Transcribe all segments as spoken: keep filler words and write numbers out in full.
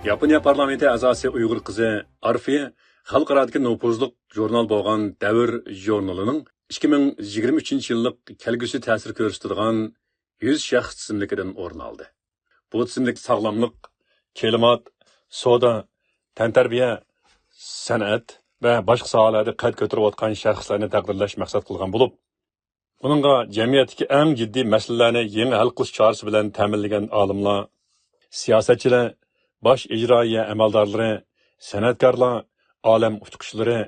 ياپونىيە پارلامېنتى ئەزاسى ئۇيغۇر قىزى ئارفىيە خەلقئارادىكى نوپۇزلۇق ژۇرنال بولغان دەۋر ژۇرنىلىنىڭ ئىككى مىڭ يىگىرمە ئۈچىنچى يىللىق كەلگۈسى تەسىر كۆرسىتىدىغان يۈز شەخس تىزىملىكىدىن ئورۇن ئالدى. بۇ تىزىملىك ساغلاملىق، كىلىمات، سودا، تەنتەربىيە، سەنئەت ۋە باشقا ساھەلەردە قەد كۆتۈرۈۋاتقان شەخسلەرنى تەقدىرلەش مەقسەت قىلغان بولۇپ، ئۇنىڭغا جەمئىيەتتىكى ئەڭ جىددىي مەسىلىلەرنى يېڭى ھەل قىلىش چارىسى بىلەن تەمىنلىگەن ئالىملار، سىياسەتچىلەر، باش ئىجرائىيە ئەمەلدارلىرى، سەنئەتكارلار، ئالەم ئۇچقۇچىلىرى،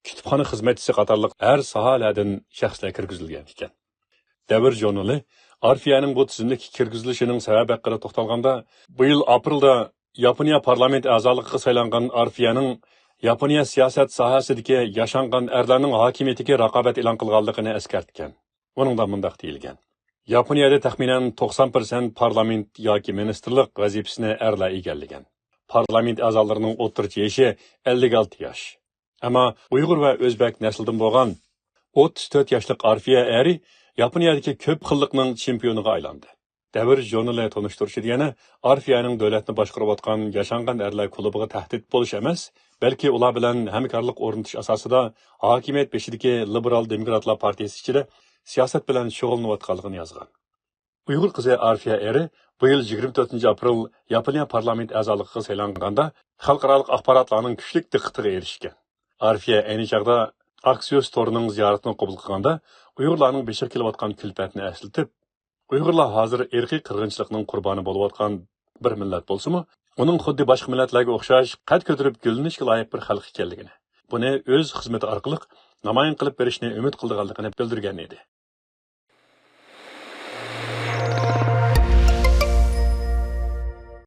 كۇتۇپخانا خىزمەتچىسى قاتارلىق ھەر ساھەلەردىن شەخسلەر كىرگۈزۈلگەن ئىكەن. دەۋر ژۇرنىلى ئارفىيەنىڭ بۇ تىزىملىككە كىرگۈزۈلۈشىنىڭ سەۋەبى ھەققىدە توختالغاندا، بۇ يىل ئاپرېلدا ياپونىيە پارلامېنت ئەزالىقىغا سايلانغان ئارفىيەنىڭ ياپونىيە سىياسەت ساھەسىدىكى ياشانغان ئەرلەرنىڭ ھاكىمىيىتىگە رىقابەت ئېلان قىلغانلىقىنى ئەسكەرتكەن. ئۇنىڭدا مۇنداق دېيىلگەن: ياپونىيەدە تەخمىنەن توقسان پىرسەنت پارلامېنت ياكى مىنىستىرلىق ۋەزىپىسىنى ئەرلەر ئىگىلىگەن. پارلامېنت ئەزالىرىنىڭ ئوتتۇرىچە يېشى ئەللىك ئالتە ياش. ئەمما ئۇيغۇر ۋە ئۆزبەك نەسلىدىن بولغان ئوتتۇز تۆت ياشلىق ئارفىيە ئەرى ياپونىيەدىكى كۆپ خىللىقنىڭ چېمپىيونىغا ئايلاندى. دەۋر ژۇرنىلى تونۇشتۇرۇشىچە يەنە ئارفىيەنىڭ دۆلەتنى باشقۇرۇۋاتقان ياشانغان ئەرلەر كۇلۇبىغا تەھدىت بولۇش ئەمەس، بەلكى ئۇلار بىلەن ھەمكارلىق ئورنىتىش ئاساسىدا ھاكىمىيەت بېشىدىكى لىبېرال دېموكراتلار پارتىيىسى ئىچىدە سىياسەت بىلەن شۇغۇللىنىۋاتقانلىقىنى يازغان. ئۇيغۇر قىزى ئارفىيە ئېرى بۇ يىل يىگىرمە تۆتىنچى ئاپرېل ياپونىيە پارلامېنت ئەزالىقىغا سايلانغاندا خەلقئارالىق ئاخباراتلارنىڭ كۈچلۈك دىققىتىگە ئېرىشكەن. ئارفىيە ئەينى چاغدا ئاكسىيوس تورىنىڭ زىيارىتىنى قوبۇل قىلغاندا ئۇيغۇرلارنىڭ بېشىغا كېلىۋاتقان كۈلپەتنى ئەسلىتىپ، ئۇيغۇرلار ھازىر ئىرقىي قىرغىنچىلىقنىڭ قۇربانى بولۇۋاتقان بىر مىللەت بولسىمۇ، ئۇنىڭ خۇددى باشقا مىللەتلەرگە ئوخشاش قەد كۆتۈرۈپ گۈللىنىشكە لايىق بىر خەلق ئىكەنلىكىنى، بۇنى ئۆز خىزمىتى ئارقىلىق نامايان قىلىپ بېرىشنى ئۈمىد قىلىدىغانلىقىنى بىلدۈرگەن ئىدى.